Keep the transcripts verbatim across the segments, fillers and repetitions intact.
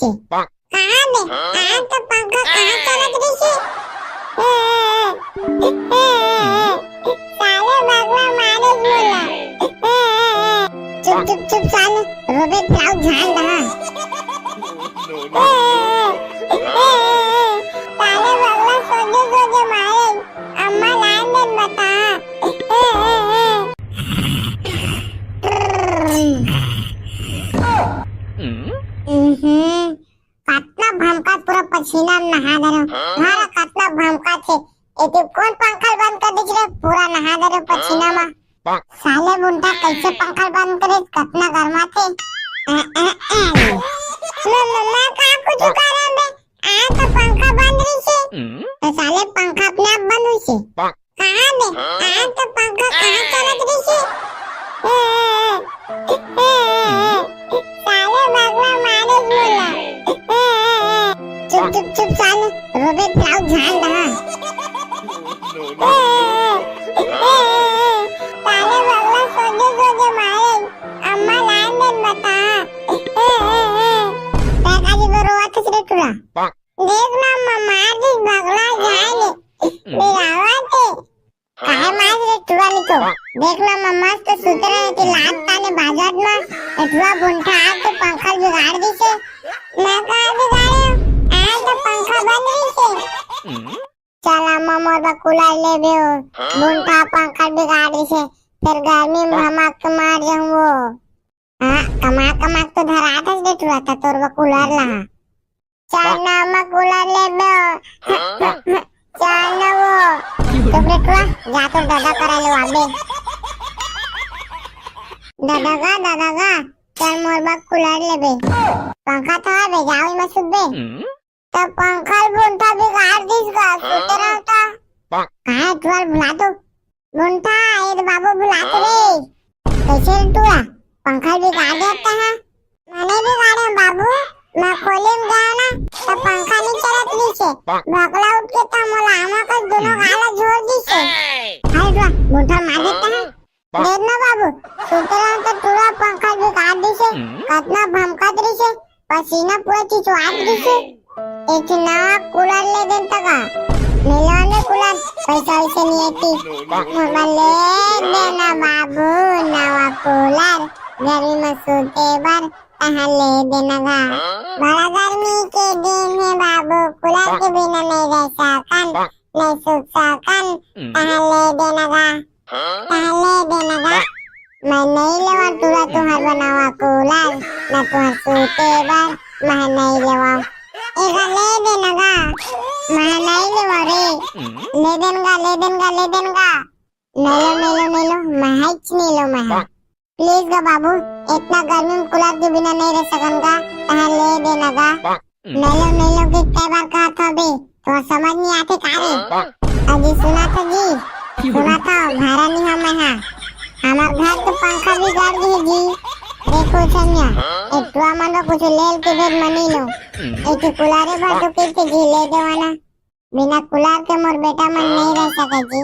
कहाँ बे? आज तो पंखा कहाँ चलत रहिसे? साले बगला मारे मोला। चुप, चुप, चुप, साले, रोबे फिर आउ झान दहा। साले बगला सोझे सोझे मारे, अम्मा लान देन बता। हम्म, कतना भमकात, पूरा पसीना म नहा डरे हँव। घर कतना भमकात हे। एती कोन पंखा ल बंद कर दिस रे, पूरा नहा डरे हँव पसीना म। साले बुंटा कइसे पंखा ल बंद करे, कतना गरमात हे। अ, अ, अ। मैं, मैं, मैं का कुछ कर रहा बे? आ तो पंखा बंद रहिसे। तो साले पंखा अपने आप बंद होइसे। कहाँ बे? आज तो पंखा कहाँ चलत रहिसे? साले बगला मारे मोला। चुप, चुप, चुप, साले, रोबे फिर आउ झान दहा। साले बगला सोझे सोझे मारे, अम्मा लान देन बता। तैं काजी बर रोवत हस रे टूरा? देख ना, म-, मार दिस बगला जाए ले। बिलावत हे। काहे मार रे टुरा निको? देख ना, म-, मस्त सुते रहे कि लात ताने बाजत म, ए टुरा बुंठा आके पंखा बिगाड़ दिसे। मैं का बिगाड़े? आज तो पंखा बंद रहिसे। चल अम्मा मोर बर कूलर लेबे ओ। बुंठा पंखा बिगाड़ दिसे। फिर गर्मी म हमा के मार जाहूँ ओ। हाँ, कमा कमा के तो धरात हस रे टुरा, त तोर बर कूलर लाहूँ। चल ना अम्मा कूलर लेबे ओ। चल ना ओ। चुप रे टुरा, जा तोर दादा करा ले आबे। दादा गा, दादा गा, चल मोर बर कूलर लेबे। पंखा तो हवे, जाओ इमा सुतबे। त पंखा ल बुंठा बिगाड़ दिस गा, सुते रहो त। काहे टुरा ल भुला दो। बुंठा, ए दे बाबू भुला दे रे। कइसे रे टुरा? पंखा ल बिगाड़ दे तैं हा। मैं नइ बिगाड़े हँव बाबू, मैं खोली म गया ना, त पंखा नइ चलत रहिसे। भकला उठ के त मोला आमा कस दुनो गाल ला झोर दिसे। हाय टुरा, बुंठा मार दे तैं हा। देख ना बाबू, सुते रहे त टुरा पंखा बिगाड़ दिसे, कतना भमकत रहिसे, पसीना पूरा चिचुआत रहिसे। एक ठे नवा कूलर ले देन त गा, मिलवा ने कूलर, पैसा वैसे नइ हे ती। मोला ले देना बाबू, नवा कूलर, गर्मी म सुते बर, तहाँ ले देना गा। बड़ा गर्मी के दिन हे बाबू, कूलर के बिना नइ रह सकन। नइ सुत सकन, तहाँ ले देना गा, तहाँ ले देना गा। मैं नइ लेवँव टुरा तुँहर बर नवा कूलर, न तुँहर सुते बर, मैं नइ लेवँव। एकर ले देना गा, मैं नइ लेवँव रे। ले देन गा, ले देन गा, ले देन गा। नइ लेवँव, नइ लेवँव, नइ लेवँव, मैं हेच नइ लेवँव, मैं हा। Please गा बाबू, एतना गर्मी म कूलर के बिना नइ रह सकन गा, तहाँ ले देना गा। नइ लेवँव, नइ लेवँव के कई बार कहत हँव बे, तोर समझ नइ आथे का रे? अजी सुनत हव जी, सुनत हव, घर नइ हँव मैं हा। हमर घर के पंखा बिगड़ गे हे जी। देखो छमिया, ए टुरा मन बर कुछु ले ल के भेज, मैं नइ लेवँव। एक ठे कूलर भर तो कहिथे जी, ले देवा ना। बिना कूलर के मोर बेटा मन नइ रह सके जी।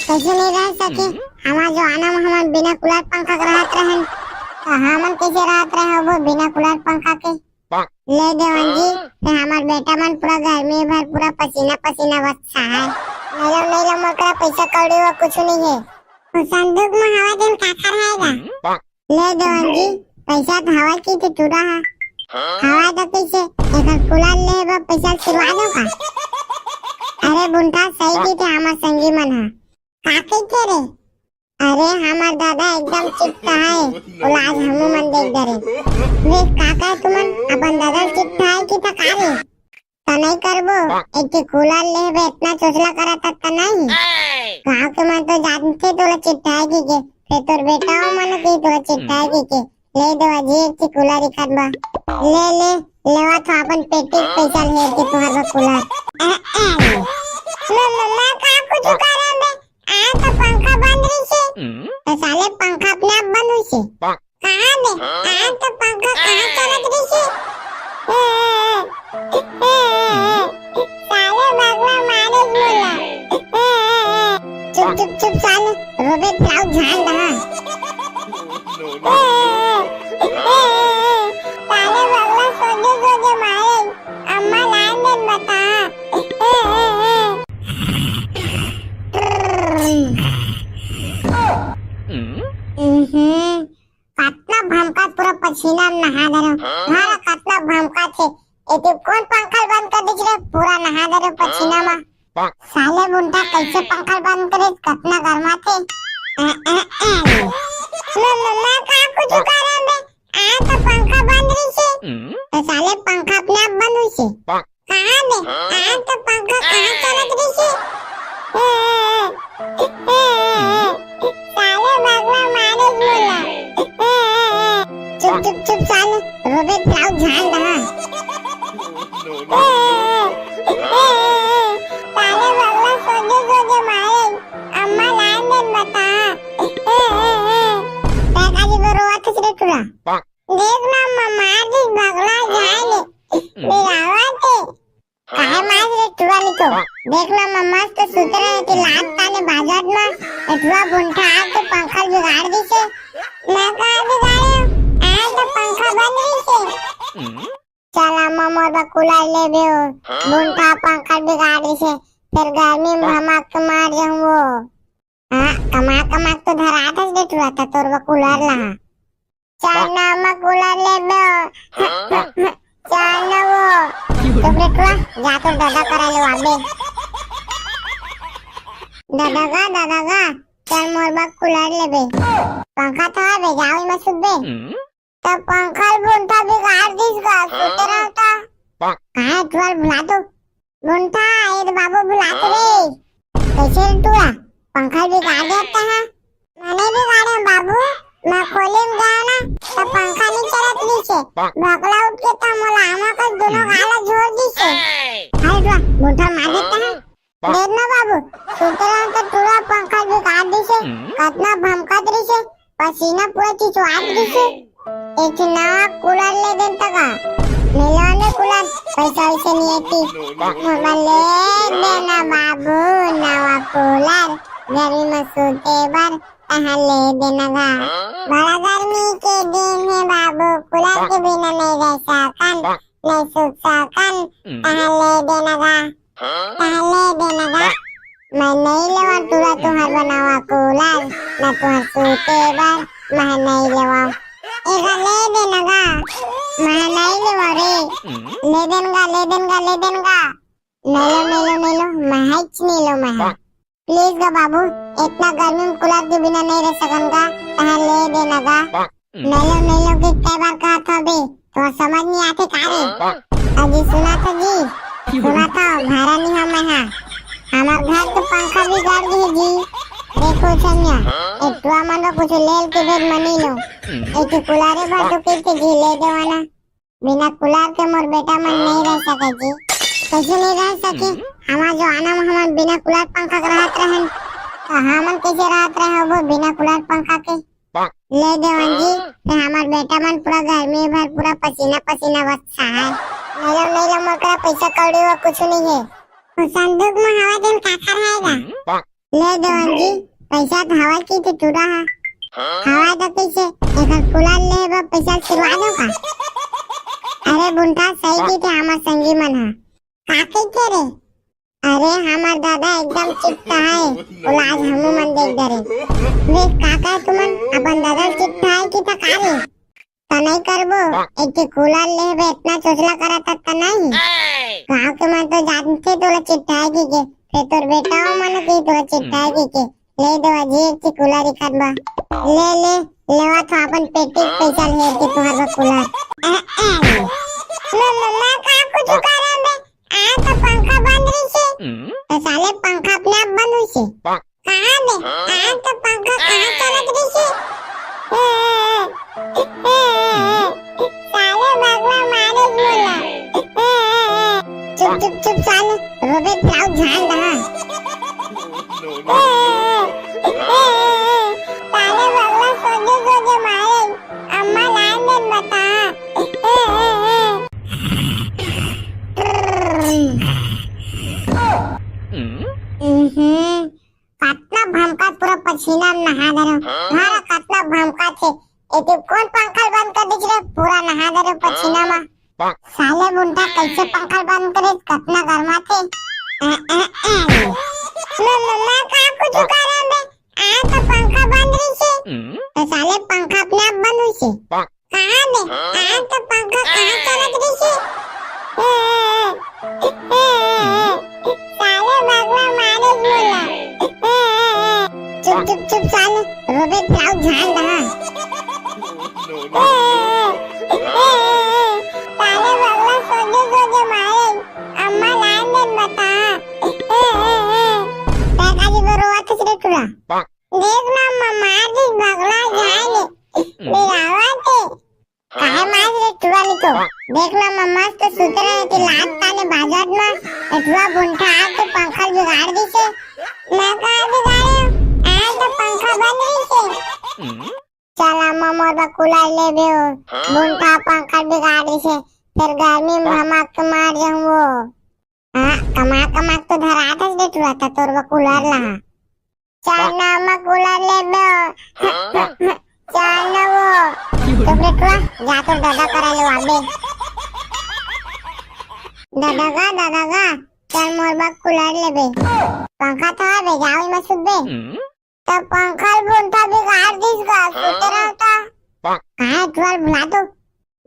कइसे नइ रह सके? हमर जमाना म हमन बिना कूलर पंखा के रहत रहन, त हमन कइसे रहत रहे होबो बिना कूलर पंखा के? ले देवन जी, फेर हमर बेटा मन पूरा गर्मी भर पूरा पसीना पसीना बरसाय। नइ लेवँव, नइ लेवँव, मोर करा पइसा कौड़ी व कुछु नइ हे। ओ संदूक म हवा देन काखर हे गा? ले देवन जी, पइसा तो हवय कहिथे टुरा हा। हवय तो कइसे? एकर कूलर ले बर पइसा ल सिरवा दो का? अरे बुंठा, सही कहिथे हमर संगी मन हा। का कहिथे रे? अरे हमर दादा एकदम चिपटा हे, ओला आज हमू मन देख डरे। वे का कहे तुमन, अपन दादा ल चिपटा हे कि त का रे? त नइ करबो, एक ठे कूलर लेबे, एतना चोचला करत हस त नइ? गाँव के मन तो जानथे तोला चिट्ठाए कहिके, फेर तोर बेटा हो मन के तोला चिट्ठाए कहिके। ले देवा जी एक ठे कूलर इखन बा। ले, ले, लेवा तो अपन पेटी के पइसा ले के तुँहर बर कूलर। ए, ए, मैं, मैं, मैं का कुछ करँव बे? आज तो पंखा बंद रहिसे। त साले पंखा अपने आप बंद होइसे। कहाँ बे? आज तो पंखा कहाँ चलत रहिसे? साले बगला मारे मोला। चुप, चुप, चुप साले, रोबे फिर आउ झान दहा। साले बगला सोझे सोझे मारे। हम्म, कतना भमकात, पूरा पसीना म नहा डरेंव। हाँ, कतना भमकात हे। ए तो कोन पंखा ल बंद कर दिस रे, पूरा नहा डरेंव पसीना म। साले बुंटा कइसे पंखा ल बंद करे, कतना गरमाथे। अ, अ, अ। मैं, मैं, मैं कहाँ कुछ करेंव बे? आज तो पंखा बंद रहिसे। तो साले पंखा अपने आप बंद होइसे। कहाँ बे? आज तो पंखा कहाँ चलत रहिसे? ए, ए, ए, ए, ए, साले बगला मारे मोला। ए, ए, ए, चुप, चुप, चुप, साले, रोबे त लाऊ झान दहा। ए, ए, ए, ए, ए, साले बगला सोझे, सोझे मारे। अम्मा लान देन बता। ए, ए, ए, तैं काजी बर रोवत हस रे टुरा? देख ना, अम्मा मार दिस बगला झान ले। बिलावत हे। काहे मार रे टुरा नी तो? देख ना, अम्मा मस्त सुते रहे कि लात ताने बाजत म, ए टुरा बुंठा आके पंखा ल बिगाड़ दिसे। मैं का बिगाड़ेंव? आज तो पंखा बंद रहिसे। चल अम्मा, मोर बर कूलर लेबे ओ। बुंठा पंखा बिगाड़ दिसे, फेर गर्मी म भमक के मर जाहूं ओ। हाँ, कमा कमा के तो धरात हस रे टुरा, त तोर बर कूलर लाहूं। चल ना अम्मा, कूलर लेबे ओ। चल ना ओ। चुप रे टुरा, जा तोर दादा करा लेवाबे। दादा गा, दादा गा, चल मोर बर कूलर लेबे। पंखा तो हवे, जाओ इमा सुतबे। त पंखा ल बुंठा बिगाड़ दिस गा, सुते रहो त। काहे टुरा ल भुला दो। बुंठा, ए दे बाबू भुलात रे। कइसे रे टुरा? पंखा ल बिगाड़ देत तैं हा? मैं नइ बिगाड़ेंव बाबू, मैं खोली म गेंव ना, त पंखा नइ चलत रहिसे। भकला उठ के त मोला आमा कस दूनों गाल ला झोर दिसे। हाय टुरा, बुंठा ल मार देत तैं हा। देख ना बाबू, सुते रहे त टुरा पंखा बिगाड़ दिसे, कतना भमकत रहिसे, पसीना पूरा चिचुआत रहिसे। एक ठे नवा कूलर ले देन त गा। मिलो ने कूलर, पैसा वैसे नहीं आती। मोला ले देना बाबू, नवा कूलर, गर्मी में सूते बर, तहाँ ले देना गा। बड़ा गर्मी के दिन हे बाबू, कूलर के बिना नहीं रह सकन, नहीं सूत सकन, तहाँ ले देना गा। तहाँ ले देना गा। मैं नइ लेवंव टुरा तुँहर बर नवा कूलर, न तुँहर सूते बर, मैं नइ लेवंव। एला ले देना गा। मैं नइ लेवंव रे। ले देन गा, ले देन गा, ले देन गा। नइ लेवंव, नइ लेवंव, नइ लेवंव, मैं हच नइ लेवंव, मैं हा। Please गा बाबू, इतना गर्मी में कूलर के बिना नइ रह सकन गा, तहाँ ले देना गा। नइ लेवंव, नइ लेवंव के कई बार कहत हँव बे, तोर समझ नइ आथे का रे? अजी सुनत हव जी, सुनत हव, भरा नइ हँव मैं हा। हमर घर के पंखा बिगड़ गे हे जी। देखो छमिया, ए टुरा मन बर कुछ ले के भेज, मैं नइ लेवंव। एक कूलर बर तो कहिथे जी, ले देवा ना। बिना कूलर के मोर बेटा मन नइ रह सके जी। कइसे नइ रह सके? हमर जमाना में हमन बिना कूलर पंखा के रहत रहेन, त हमन कइसे रहत रहे होबो बिना कूलर पंखा के? ले देवन जी, ते हमर बेटा मन पूरा गर्मी भर पूरा पसीना पसीना बस छाहे। नइ लेवंव, नइ लेवंव, मोर करा पइसा कौड़ी वा कुछु नइ हे। ओ संदूक में हवा देन काखर रहेगा? ले देवन जी, पइसा तो हवा की तो टुरा हा। हवा तो कइसे? एकर कूलर ले बर पइसा सिरवा दो का? अरे बुंठा, सही कहिथे हमर संगी मन हा। का कहिथे रे? अरे, हमर दादा एकदम चिट्टा हे, ओला आज हमू मन देख डरे। देख, का कहे तुमन, अपन दादा ल चिट्टा हे कि त का रे? त नइ करबो, एक ठे कूलर लेबे, इतना चोचला करत हस त नइ? गाँव के मन तो जानथे तोला चिट्टा हे कहिके, फेर तोर बेटा मन के तोला चिट्टा हे कहिके। ले देवा जी, एक ठे कूलर इखन बा। ले, ले, लेवा तो अपन पेटी के पइसा ल हेर के तुँहर बर कूलर। ए, ए, मैं, मैं, मैं का कुछ करेंव बे? आज तो पंखा बंद रहिसे। त साले पंखा अपने आप बंद होइसे। कहाँ बे? आज तो पंखा कहाँ चलत रहिसे? ए, ए, ए, ए, ए, साले बगला मारे मोला। ए, ए, ए, चुप, चुप, चुप साले, रोबे त लाऊ झान दहा। ए, ए, ए, ए, ए, साले बगला सोझे, सोझे मारे। अम्मा लान देन बता। ए, ए, ए। हम्म, कतना भमकात, पूरा पसीना म नहा डरेंव। हाँ, कतना भमकात हे। ए तो कोन पंखा ल बंद कर दिस रे, पूरा नहा डरेंव पसीना म। साले बुंठा कइसे पंखा ल बंद करे, कतना गरमाथे। अ, अ, अ। मैं, मैं, मैं का कुछ करेंव बे? आज तो पंखा बंद रहिसे। त साले पंखा अपने आप बंद होइसे। कहाँ बे? आज तो पंखा कहाँ चलत रहिसे? साले बगला मारे मोला। चुप, चुप, चुप साले, रोबे पिलाऊ झाल दहा। साले बगला सोझे सोझे मारे, अम्मा लान देन बता। तै काजी बरोवत हस रे टुरा। देख ना, मम्मा जी बगला जाए ले, बिलावत हे। काहे मार रे टुरा नी तो? देख ना, मम्मा तो सुते रहे कि लात ताने बाजत ना, ए टुरा बुंठा आ तो पंखा बिगाड़ दिसे। मैं का बिगाड़े? आज तो पंखा बंद रहिसे। चल अम्मा मोर बर कूलर लेबे हो। बुंठा पंखा बिगाड़ दिसे, फिर गर्मी में भमक के मार जाऊं वो। हाँ, कमा कमा के तो धरात हस रे टुरा, त तोर बर कूलर ला। चल ना अम्मा कूलर लेबे हो। चल ना वो। चुप रे टुरा, जा तोर दादा करा ले आबे। दादा गा, दादा गा, चल मोर बर कूलर लेबे। पंखा तो हवे, जाओ इमा सुतबे। त पंखा ल बुंठा बिगाड़ दिस गा, सुते रहता। काहे टुरा ल बुला तो।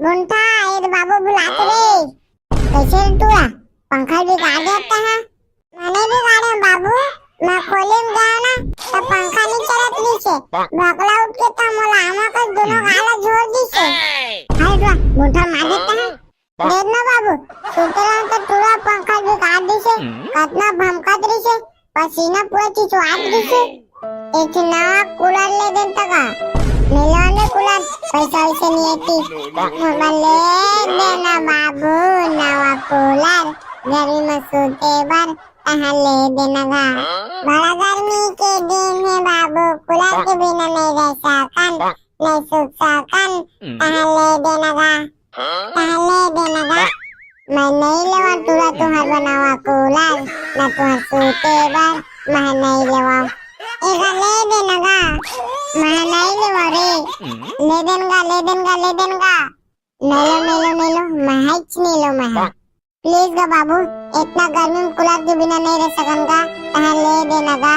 बुंठा, ए दे बाबू बुलात रे। कैसे रे टुरा? पंखा ल बिगाड़ देता है। मैंने बिगाड़े बाबू, मैं खोली में गया ना, तो पंखा नहीं चलत रहिसे। बगला उठ के तो मोला आमा का दोनों गाला जोर दिसे। हाय टुरा, बुंठा मार देता है। देख ना बाबू, सुते रहन त टुरा पंखा बिगाड़ दिसे, कतना भमकत रहिसे, पसीना पूरा चिचवात रहिसे। एक ठे नवा कूलर ले देन त का? मिलवा ने कूलर, पैसा वैसे नहीं एती। मोला ले देना बाबू नवा कूलर, गर्मी में सूते बर तहाँ ले देना गा। बड़ा गर्मी के दिन हे बाबू, कूलर के बिना नहीं रह सकन, नहीं सूत सकन, तहाँ ले देना गा। तहाँ ले देना गा। मैं नहीं लेवा टुरा तुहर बनावा कूलर, ना तुहर सूते बर, मैं नहीं लेवा। एगा ले देना गा। मैं नहीं लेवा रे। ले देन गा, ले देन गा, ले देन गा। नहीं लो, नहीं लो, नहीं लो, मैं हाइच नहीं लो, मैं हा। प्लीज गा बाबू, इतना गर्मी में कूलर के बिना नहीं रह सकन गा, तहाँ ले देना गा।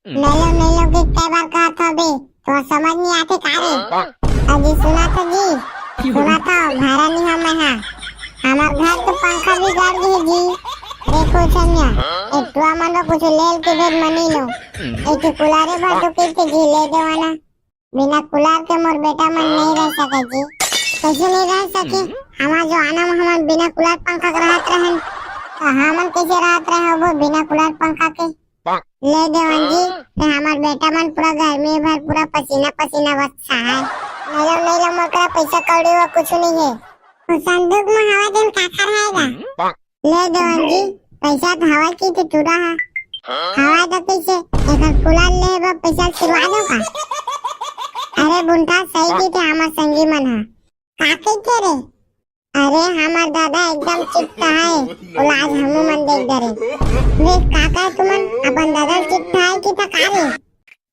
नहीं लो, नहीं लो के कई बार कहत हँव बे, तो समझ नहीं आते का रे? अजी सुना था जी, सुना था, भारा नहीं हम मैं हा। हमार घर के पंखा बिगाड़ दिहे जी। देखो छमिया, एक टुरा मन ला कुछ लेल के भेद मनी लो। एक ठे कूलरे भर तो कहिथे जी, ले देवाना। बिना कूलर के मोर बेटा मन नहीं रह सके जी। कैसे नहीं रह सके? हमार जमाना में हमन बिना कूलर पंखा के रहत रहन, तो हमन कैसे रहत रहे होबो बिना कूलर पंखा के? ले देवन जी, ते हमार बेटा मन पूरा गर्मी भर पूरा पसीना पसीना बस है। नहीं लो, नहीं लो, मोर करा पैसा कौड़ी वो कुछ नहीं है। वो संदूक में हवा देन काकर है गा? ले देवन जी, पैसा तो हवा की तो टुरा है। हवा तो कैसे? एकर कूलर ले बा पैसा सिरवा दो का? अरे बुंठा सही की थे हमार संगी मन हा। का कहिथे रे? अरे हमार दादा एकदम चिट्टा है, वो आज हमू मन देख डरे। देख का कहे तुमन, अपन दादा चिट्टा है कि थका रे?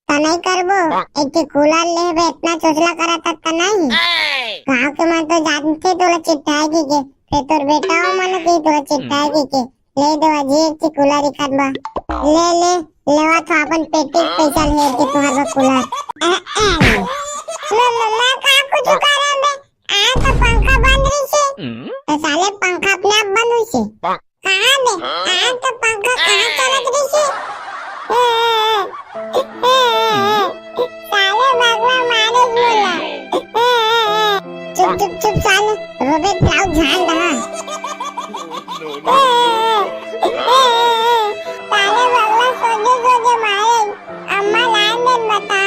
त नहीं करबो, एक ठे कूलर लेबे, इतना चोचला करत त नहीं। गाँव के मन तो जानथे तोला चिट्टा है कि के, फिर तोर बेटा हो मन के तोला चिट्टा है कि के। ले दो अजी एक ठे कूलर इखन बा। ले ले, लेवा तो अपन पेटी के पैसा ले के तुहर बा कूलर। ए, ए। मैं मम्मा का कुछ करन बे? आज तो पंखा बंद रहिसे। तो साले पंखा अपने आप बंद होइसे। कहाँ बे? आज तो पंखा कहाँ चलत रहिसे? साले बगला मारे मोला। चुप, चुप, चुप साले, रोबे पिलाऊ झाल दहा। साले बगला सोझे सोझे मारे, अम्मा लान देन बता।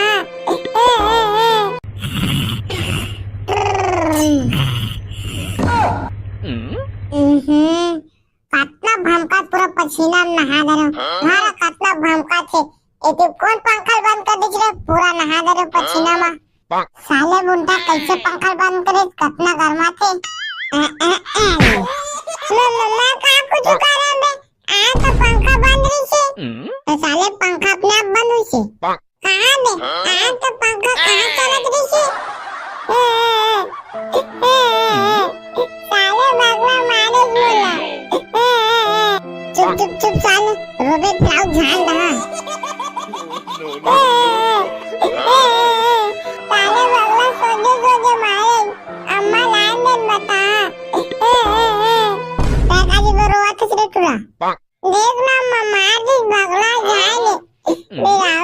हम्म, कतना भमकात पूरा पसीना में नहा डरे। घर कतना भमकात हे। एती कोन पंखा ल बंद कर दीजिए रे, पूरा नहा डरे पसीना में। साले बुंठा कैसे पंखा ल बंद करे, कतना गरमात हे। अ, अ, अ। मैं, मैं, मैं कहाँ कुछ कर रहा हूँ बे? आज तो पंखा बंद रहिसे। तो साले पंखा अपने आप बंद होइसे। कहाँ बे? आज तो पंखा कहाँ चलत रहिसे? साले बगला मारे मोला। चुप, चुप, चुप साले, रोबे पिलाऊ झाल दहा। देख ना, मार दिस बगला जाए ले।